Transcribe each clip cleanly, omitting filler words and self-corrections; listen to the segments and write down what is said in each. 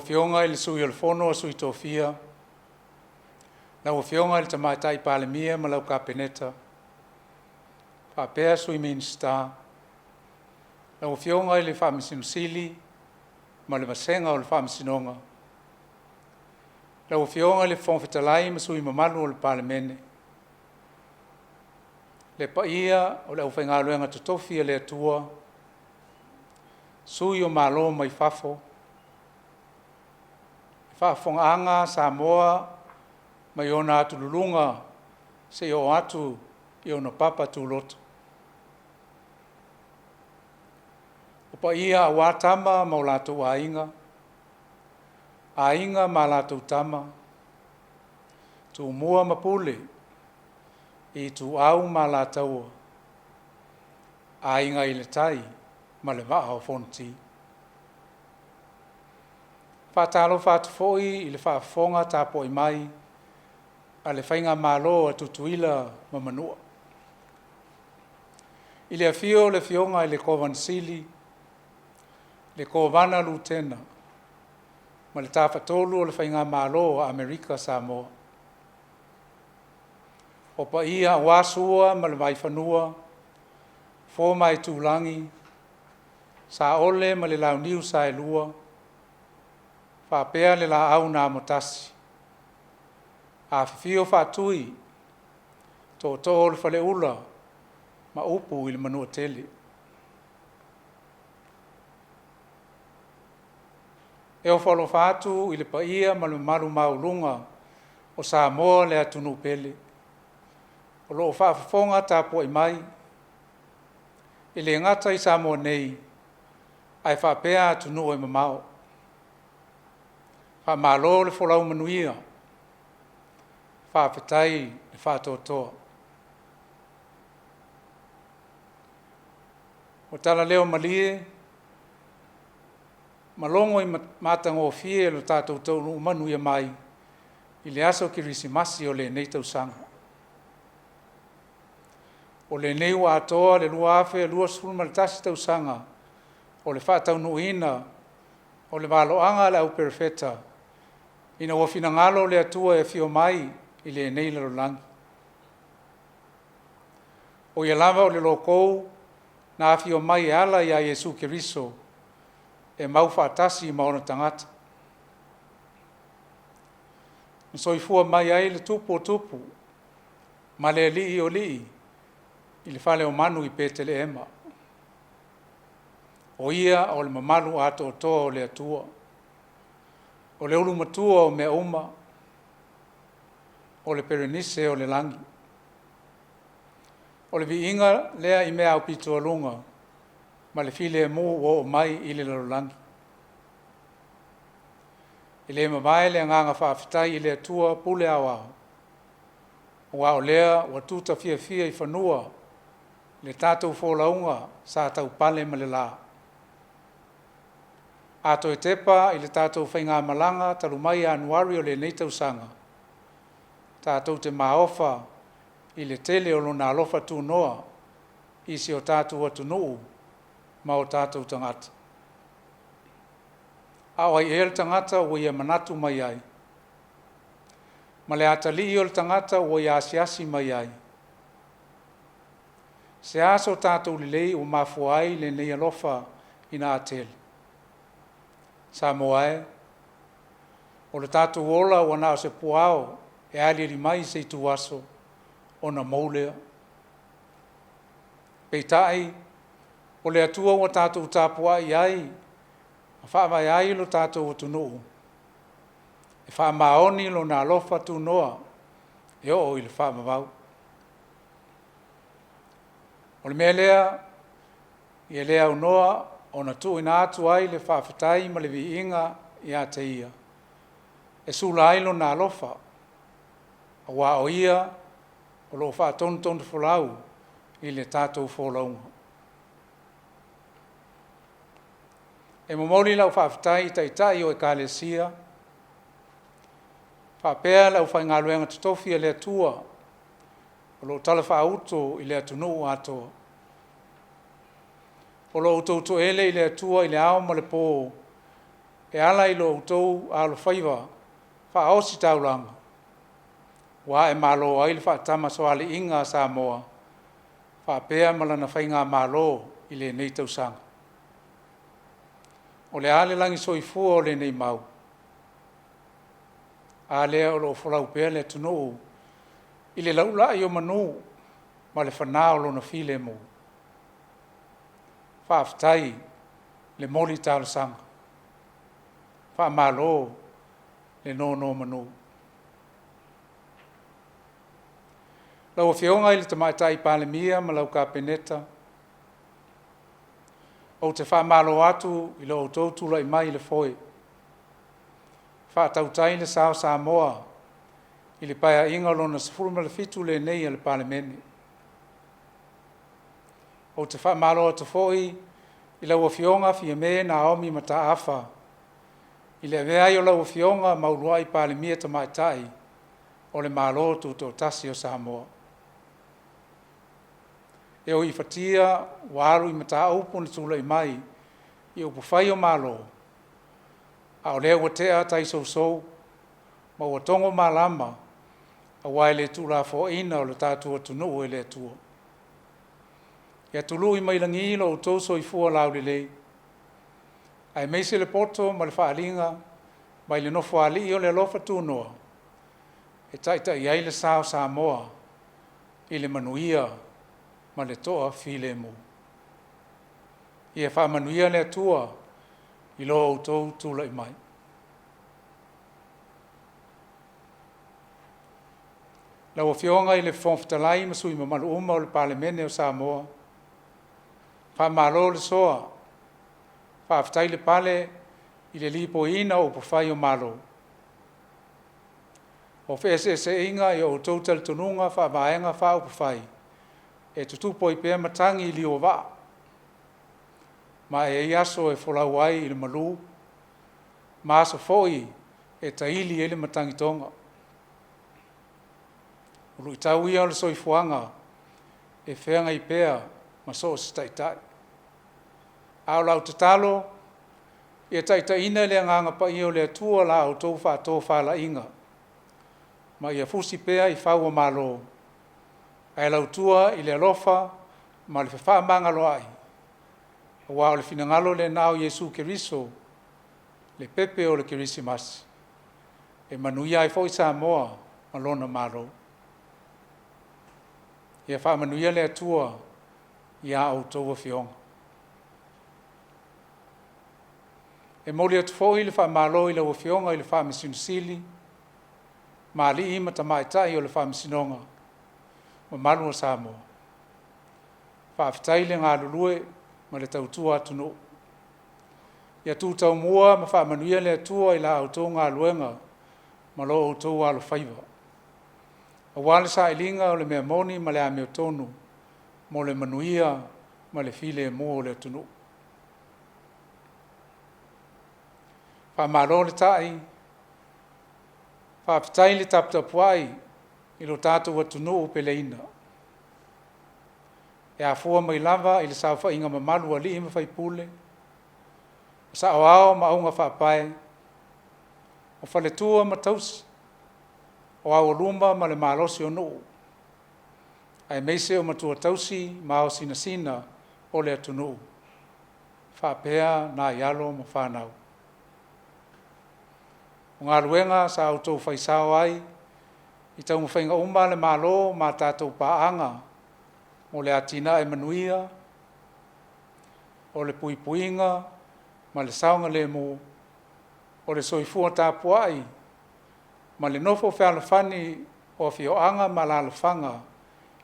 Afioga i le Sui o le Fono a Sui Tofia, lau Afioga i le Tamaitai Palemia ma lau Kapeneta, faapea Sui Minisita, lau Afioga i le Faamasino Sili ma le vasega o le Faamasinoga, lau Afioga i le Fofoga Fetalai ma sui usufono mamalu o le Palemene, le paia o le aufaigaluega totofi a le Atua, sui o Malo mai fafo, faafofogaaga a Samoa mai ona atululuga seia oo atu i ona papa tuloto. O paia aua Tama ma o latou Aiga, Aiga ma latou Tama, Tumua ma Pule, Ituau ma Alataua, Aiga i le Tai ma le Vaa o Fonoti. Faatalofa atu foi i le faafofoga tapuai mai a le Faigamalo a Tutuila ma Manua, i le afio o le Afioga i le Kovana Sili, le Kovana Lutena ma le Tafatolu o le Faigamalo a Amerika Samoa. O paia aua Sua ma le Vaifanua, Fofo ma Aitulagi, Saole ma le Launiu Saelua, faapea le Laau na Amotasi, afifio Faatui, Tootoo o le Faleula ma upu i le Manuatele. E ofo alofa atu i le paia ma le mamalu maualuga o Samoa le atunuu pele, o lo o faafofoga tapuai mai, e le gata i Samoa nei ae faapea atunuu e mamao. Faamalo le folau manuia, faafetai le faatoatoa. Ua talaleo malie ma logo i matagofie lo tatou taunuu manuia mai i le aso Kerisimasi o lenei tausaga. O lenei ua atoa le 2021 tausaga o le faataunuuina o le valoaga a le au Perofeta ina ua finagalo le Atua e afio mai i lenei lalolagi. O ia lava o le loko na afio mai e ala ia Iesu Keriso e mau faatasi ma ona tagata. Na soifua mai ai le Tupu o Tupu ma le Alii o Alii i le faleomanu i Petelehema. O ia o le mamalu atoatoa o le Atua, o le ulumatua o mea uma, o le Perenise o le lagi. O le viiga lea i mea aupito aluga ma le filemu ua oo mai i le lalolagi. E le mavae le agaga faafetai i le Atua Pule Aoao, aua o lea ua tuta fiafia i fanua le tatou folauga sa taupale ma le la. A toe tepa i le tatou faigamalaga talu mai Ianuari o lenei tausaga, tatou te maofa i le tele o lona alofa tunoa i si o tatou atunuu ma o tatou tagata. A o ai ea le tagata ua ia manatu mai ai? Ma le atalii o le tagata ua ia asiasi mai ai? Se a so tatou lelei ua mafua ai lenei alofa ina atele? Samoa e, o le tatou ola ua na o se puao e aliali mai i se ituaso ona mou lea. Peitai, o le Atua ua tatou tapuai i ai ma faavae ai lo tatou atunuu, e faamaoni Lona alofa tunoa e oo i le faavavau. O le mea lea, ia le aunoa ona tuuina atu ai le faafetai ma le viiga ia te Ia e sula ai Lona alofa, aua o Ia o lo o faatonutonufolau i le tatou folauga. E momoli lau faafetai i Taitai o Ekalesia faapea le aufaigaluega totofi a le Atua o lo o talafaauto i le atunuu atoa. O lo outou toele i le Atua i le ao ma le po. e ala i lo outou alofaiva faaositaulaga ua aemalo ai le faatamasoaliiga a Samoa faapea ma lana Faigamalo i lenei tausaga. O le a le lagisoifua o lenei mau? A lea o lo o folau pea le atunuu i le laulai o manu ma le fana o lona filemu. Faafetai le moli talosaga, faamalo le nonomanu. Lau Afioga i le Tamaitai Palemia ma lau Kapeneta, ou te faamalo atu i lo outou tulai mai i le foe, faatautai le sa o Samoa i le Paeaiga Lona XVII lenei a le Palemene. Ou te faamalo atu foi i lau Afioga Fiame Naomi Mataafa i le avea ai o lau Afioga ma uluai Palemia Tamaitai o le Malo Tutoatasi o Samoa. E ui i fatia ua alu i mataupu na tulai mai i upufai o Malo, a o lea ua tea tai sousou ma ua togo malama aua e le tuulafoaina o le tatou atunuu e le Atua. Ia tului mai lagi lo outou soifua laulelei aemaise le poto ma le faaaliga mai le Nofoalii o le alofa tunoa e taitai ai le sa o Samoa i le manuia ma le toafilemu. Ia faamanuia le Atua i lo outou tulai mai. Lau Afioga i le Fofoga Fetalai ma sui usufono mamalu uma o le Palemene o Samoa, faamalo le soa, faafetai le pale i le lipoiina o upufai o Malo. O feeseeseaiga i o outou talitonuga faa-Vaega Faaupufai, e tutupu ai pea matagi i liu o vaa, ma e i ai aso e folau ai i le malu ma aso foi e taili ai le matagitoga. O luitau ia o le soifuaga e feagai pea ma so o se taitai. A o lau tatalo, ia taitaiina e le Agaga Paia o le Atua la outou faatofalaiga ma ia fusi pea i fau o malo ae lautua i le alofa ma le fefaamagaloai aua o le finagalo lena o Iesu Keriso, le pepe o le Kerisimasi, e manuia ai foi Samoa ma lona Malo. Ia faamanuia le Atua i a outou afioga. E momoli atu foi le faamalo i lau Afioga i le Faamasino Sili ma alii ma tamaitai o le Faamasinoga mamalu o Samoa, faafetai le galulue ma le tautua atunuu. Ia tu taumua ma faamanuia le Atua i la outou galuega ma lo outou alofaiva aua le sailiga o le mea moni ma le amiotonu mo le manuia ma le filemu o le atunuu. Faamalo le ta'i, faafetai le taputapuai i lo tatou atunuu peleina e afua mai lava i le saofaiga mamalu a alii ma faipule, o saoao ma augafaapae, o faletua ma tausi, o aualuma ma le malosi o nuu, aemaise o matua tausi ma ao sinasina o le atunuu faapea nai alo ma fanau. O galuega sa outou faisao ai i taumafaiga uma a le Malo ma a tatou paaga mo le atinae manuia, o le puipuiga ma le saogalemu, o le soifua tapuai ma le nofo fealofani o afioaga ma alaalafaga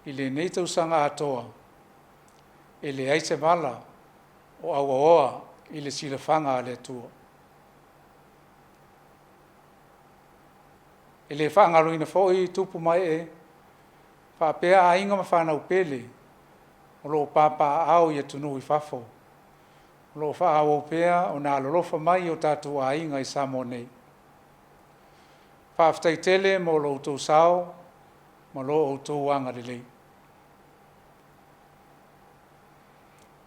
i lenei tausaga atoa, e leai se vala o auaoa i le silafaga a le Atua. E le faagaloina foi tupu ma ee faapea aiga ma fanau pele o lo o papaaao i atunuu i fafo, o lo o faaauau pea ona alolofa mai i o tatou aiga i Samoa nei. Faafetai tele mo lo outou sao ma lo outou agalelei.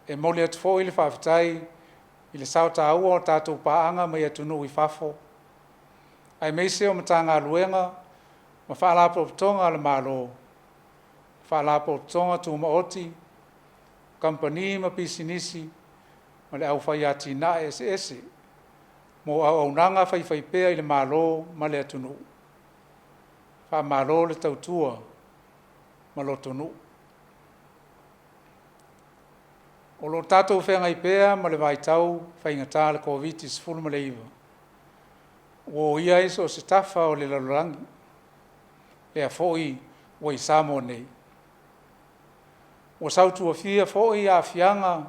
E momoli atu foi le faafetai i le sao taua o tatou paaga mai atunuu i fafo, aemaise o Matagaluega ma Faalapotopotoga a le Malo, Faalapotopotoga Tumaoti, Kamupani ma Pisinisi ma le aufai atinae eseese mo auaunaga faifaipea i le Malo ma le atunuu. Faamalo le tautua ma lotonuu. O lo o tatou feagai pea ma le vaitau faigata o le Koviti-19 ua oia ai so o se tafa o le lalolagi, lea foi ua i Samoa nei. Ua sautuafia foi aafiaga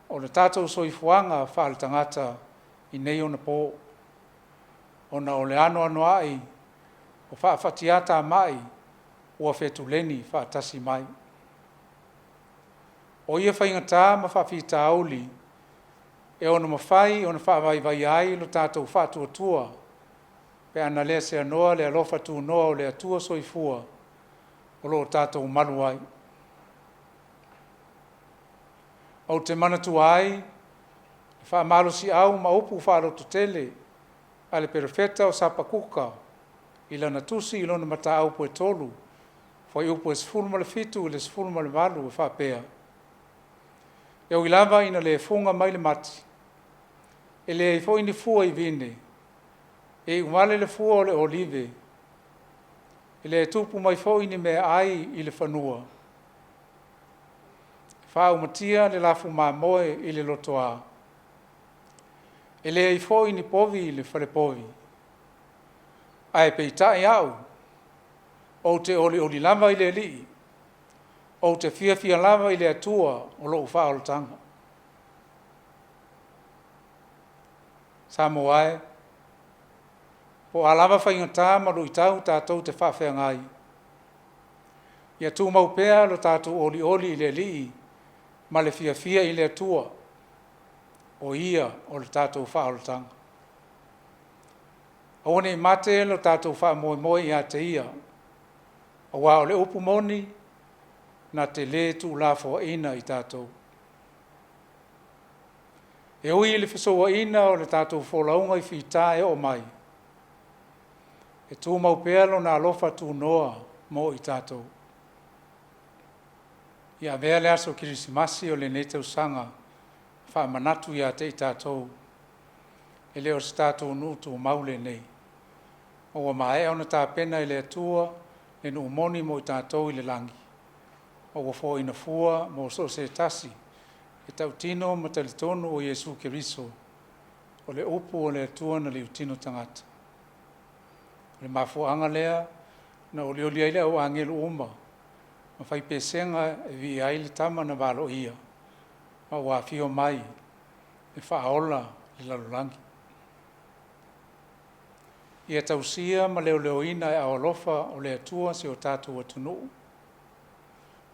o le tatou soifuaga faaletagata i nei ona po, ona o le anoanoai o faafatiatamai ua fetuleni faatasi mai. O ia faigata ma faafitauli e ono mafai ona faavaivaia ai lo tatou faatuatua pe a na le seanoa le alofa tunoa o le Atua Soifua o lo o tatou malu ai. Ou te manatua ai le faamalosiau ma upu faalototele a le Perofeta o Sapakuka i lana tusi i lona mataupu e 3, fuaiupu e 17 i le 18 e faapea, “E ui lava ina le fuga mai le mati, e leai foi ni fua i vine, e iuvale le fua o le olive, e le tupu mai foi ni meaai i le fanua, e faaumatia le lafumamoe i le lotoa, e leai foi ni povi i le falepovi, ae peitai au, ou te olioli lava i le Alii, ou te fiafia lava i le Atua o lou faaolataga.” Samoa e, po o a lava faigata ma luitau tatou te faafeagai, ia tumau pea lo tatou olioli i le Alii ma le fiafia i le Atua, o Ia o le tatou faaolataga. Aua nei mate lo tatou faamoemoe ia te Ia, aua o le upu moni, na te le tuulafoaina i tatou. E ui i le fesouaina o le tatou folauga i fita e oo mai, e tumau pea Lona alofa tunoa mo i tatou. Ia avea le aso Kerisimasi o lenei tausaga faamanatu ia te i tatou, e le o se tatou nuu tumau lenei, ma ua maea ona tapena e le Atua le nuu moni mo i tatou i le lagi, ma ua foaina fua mo so o se tasi e tautino ma talitonu o Iesu Keriso o le upu o le Atua na liutino tagata. O le mafuaaga lea na olioli ai le au agelu uma ma fai pesega e viia ai le Tama na valoia ma ua afio mai e faaola le lalolagi. Ia tausia ma leoleoina e aao alofa o le Atua si o tatou atunuu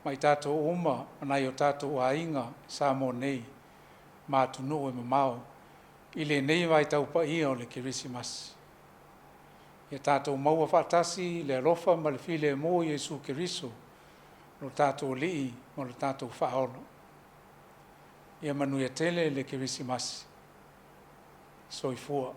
ma i tatou uma ma nai o tatou aiga i Samoa nei ma atunuu e mamao i lenei vaitau paia o le Kerisimasi. Ia tatou maua faatasi le alofa ma le filemu o Iesu Keriso lo tatou Alii ma lo tatou Faaola. Ia manuia tele le Kerisimasi. Soifua.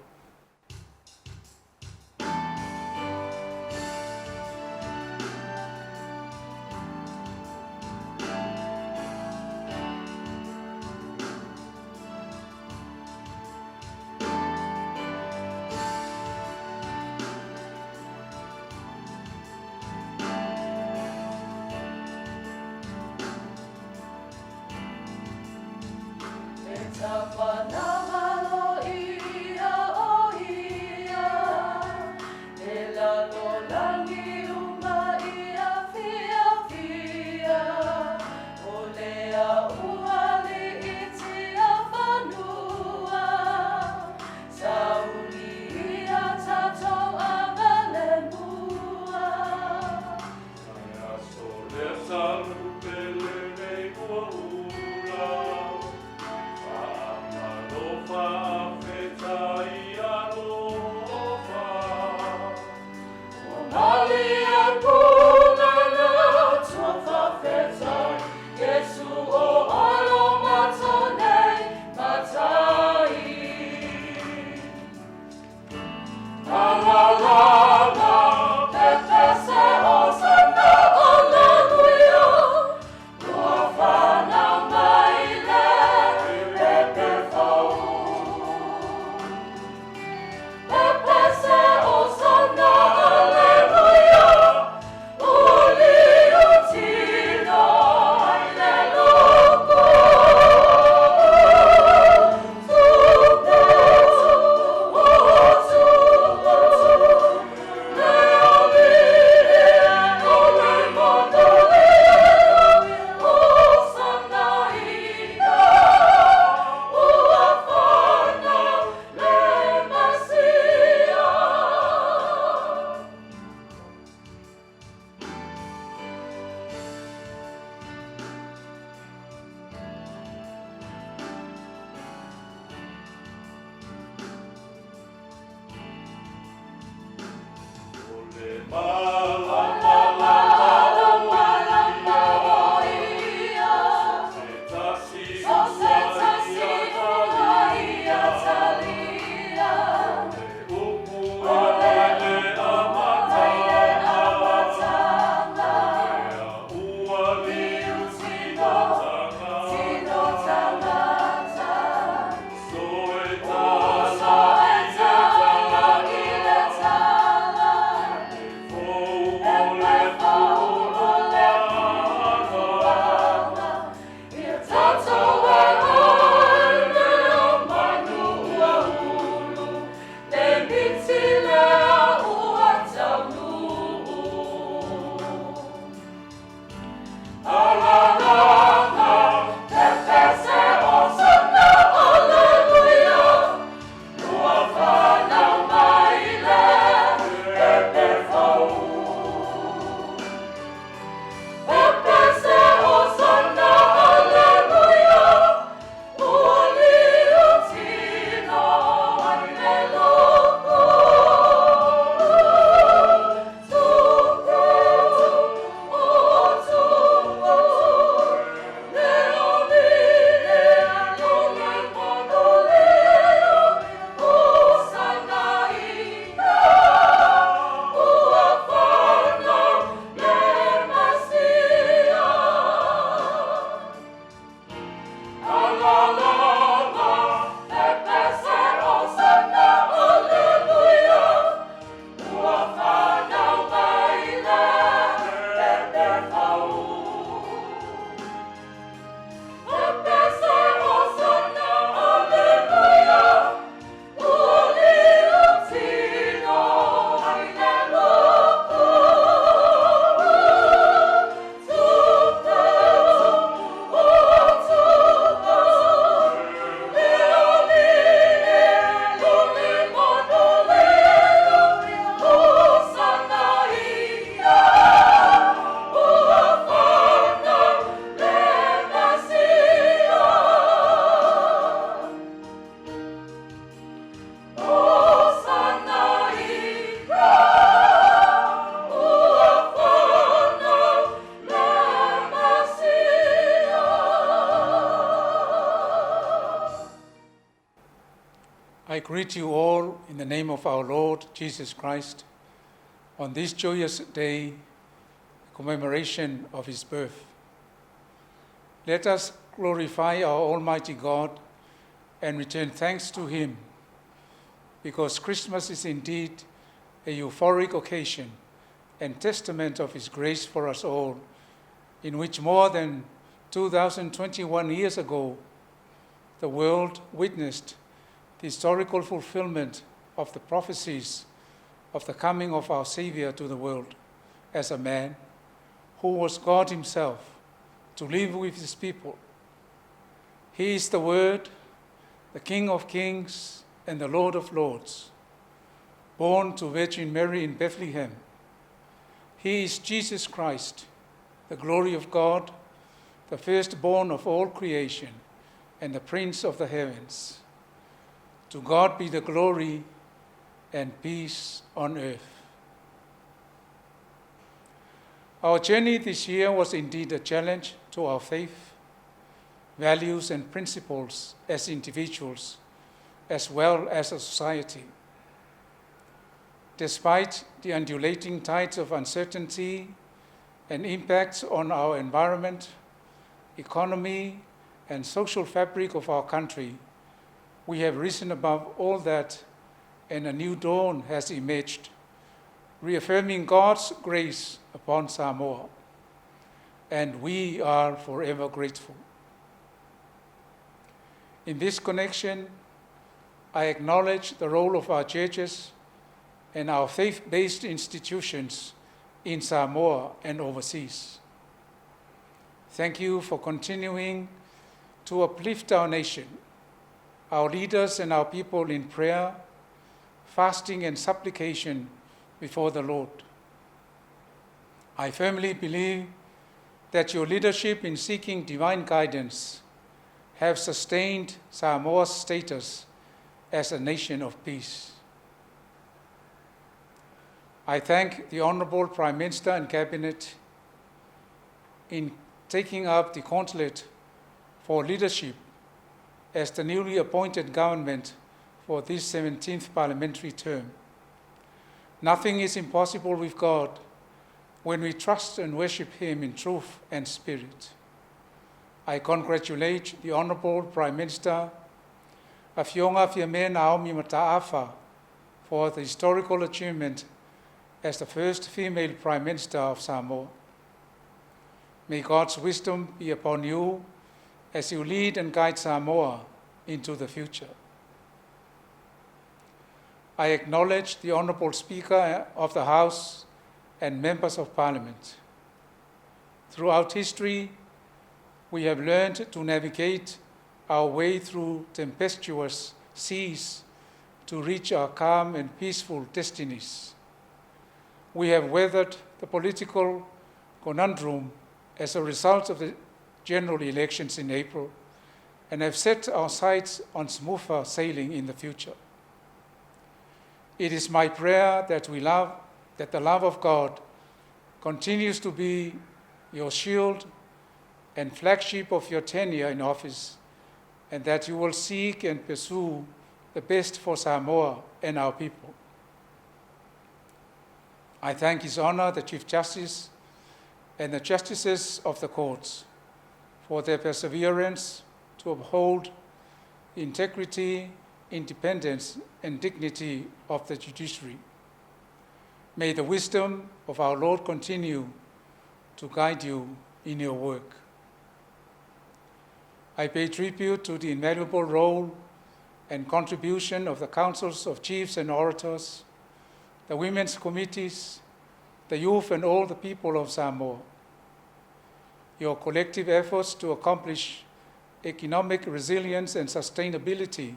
E tapanāmalo ia. greet you all in the name of our Lord Jesus Christ on this joyous day, commemoration of his birth. Let us glorify our Almighty God and return thanks to him, because Christmas is indeed a euphoric occasion and testament of his grace for us all, in which more than 2021 years ago, the world witnessed the historical fulfillment of the prophecies of the coming of our Savior to the world as a man who was God himself to live with his people. He is the Word, the King of Kings and the Lord of Lords, born to Virgin Mary in Bethlehem. He is Jesus Christ, the glory of God, the firstborn of all creation, and the Prince of the heavens. To God be the glory and peace on earth. Our journey this year was indeed a challenge to our faith, values, and principles as individuals, as well as a society. Despite the undulating tides of uncertainty and impacts on our environment, economy, and social fabric of our country, we have risen above all that, and a new dawn has emerged, reaffirming God's grace upon Samoa. And we are forever grateful. In this connection, I acknowledge the role of our churches and our faith based institutions in Samoa and overseas. Thank you for continuing to uplift our nation, our leaders, and our people in prayer, fasting, and supplication before the Lord. I firmly believe that your leadership in seeking divine guidance have sustained Samoa's status as a nation of peace. I thank the Honorable Prime Minister and Cabinet in taking up the gauntlet for leadership as the newly appointed government for this 17th parliamentary term. Nothing is impossible with God when we trust and worship Him in truth and spirit. I congratulate the Honorable Prime Minister, Afioga Fiame Naomi Mataafa, for the historical achievement as the first female Prime Minister of Samoa. May God's wisdom be upon you as you lead and guide Samoa into the future. I acknowledge the Honorable Speaker of the House and members of Parliament. Throughout history, we have learned to navigate our way through tempestuous seas to reach our calm and peaceful destinies. We have weathered the political conundrum as a result of the general elections in April and have set our sights on smoother sailing in the future. It is my prayer that the love of God continues to be your shield and flagship of your tenure in office, and that you will seek and pursue the best for Samoa and our people. I thank His Honor, the Chief Justice, and the justices of the courts for their perseverance to uphold the integrity, independence, and dignity of the judiciary. May the wisdom of our Lord continue to guide you in your work. I pay tribute to the invaluable role and contribution of the councils of chiefs and orators, the women's committees, the youth, and all the people of Samoa. Your collective efforts to accomplish economic resilience and sustainability,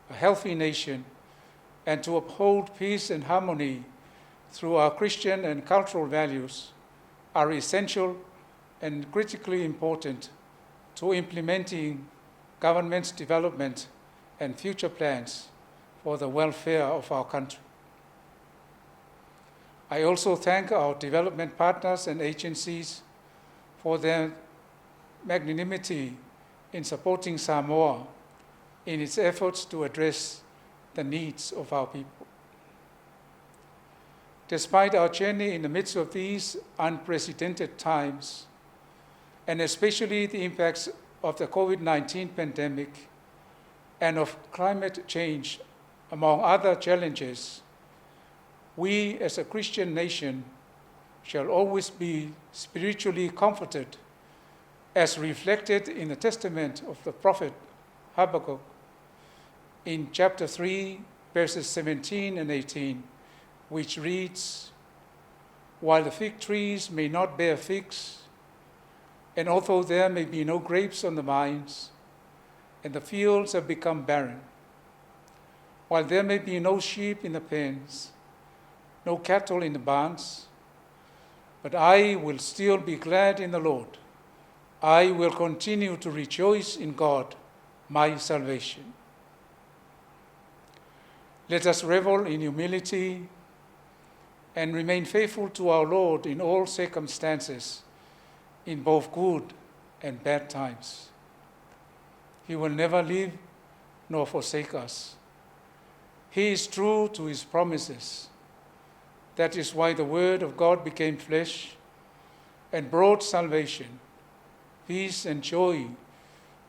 a healthy nation, and to uphold peace and harmony through our Christian and cultural values are essential and critically important to implementing government's development and future plans for the welfare of our country. I also thank our development partners and agencies for their magnanimity in supporting Samoa in its efforts to address the needs of our people. Despite our journey in the midst of these unprecedented times, and especially the impacts of the COVID-19 pandemic and of climate change, among other challenges, we as a Christian nation shall always be spiritually comforted, as reflected in the testament of the prophet Habakkuk in chapter 3, verses 17 and 18, which reads, "While the fig trees may not bear figs, and although there may be no grapes on the vines, and the fields have become barren, while there may be no sheep in the pens, no cattle in the barns, but I will still be glad in the Lord. I will continue to rejoice in God, my salvation." Let us revel in humility and remain faithful to our Lord in all circumstances, in both good and bad times. He will never leave nor forsake us. He is true to his promises. That is why the Word of God became flesh and brought salvation, peace, and joy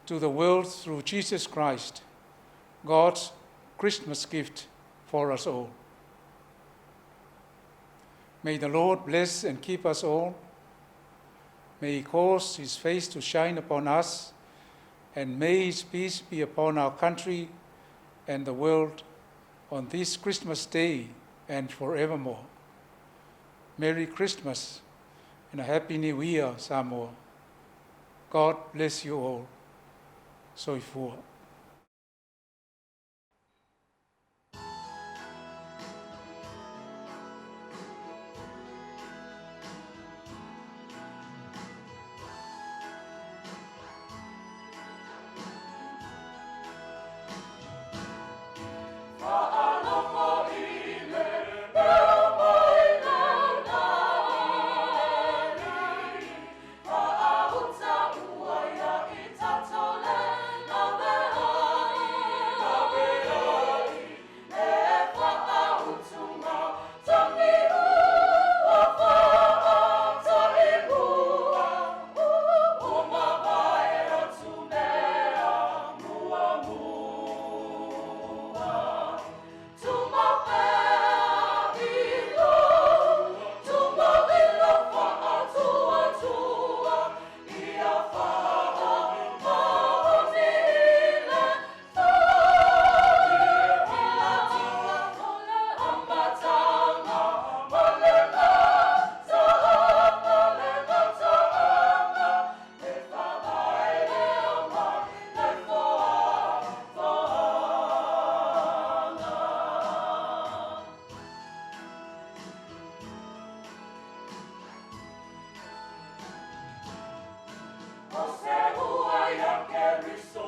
to the world through Jesus Christ, God's Christmas gift for us all. May the Lord bless and keep us all. May he cause his face to shine upon us, and may his peace be upon our country and the world on this Christmas day and forevermore. Merry Christmas and a Happy New Year, Samoa. God bless you all. Soifua. Faalogo i le leo mai le lagi, Faauta ua ia i tatou le laveai, laveai, E faautuga togi ua faataimua, Ua mavae atu mea muamua. Tumau pea i lou, tumau i lou faatuatua, Ia faamaoni i le Fai. O le amataga ma le gataaga, le gataaga, Le faavae lea mai le foafoaga. O se ua ia Keriso.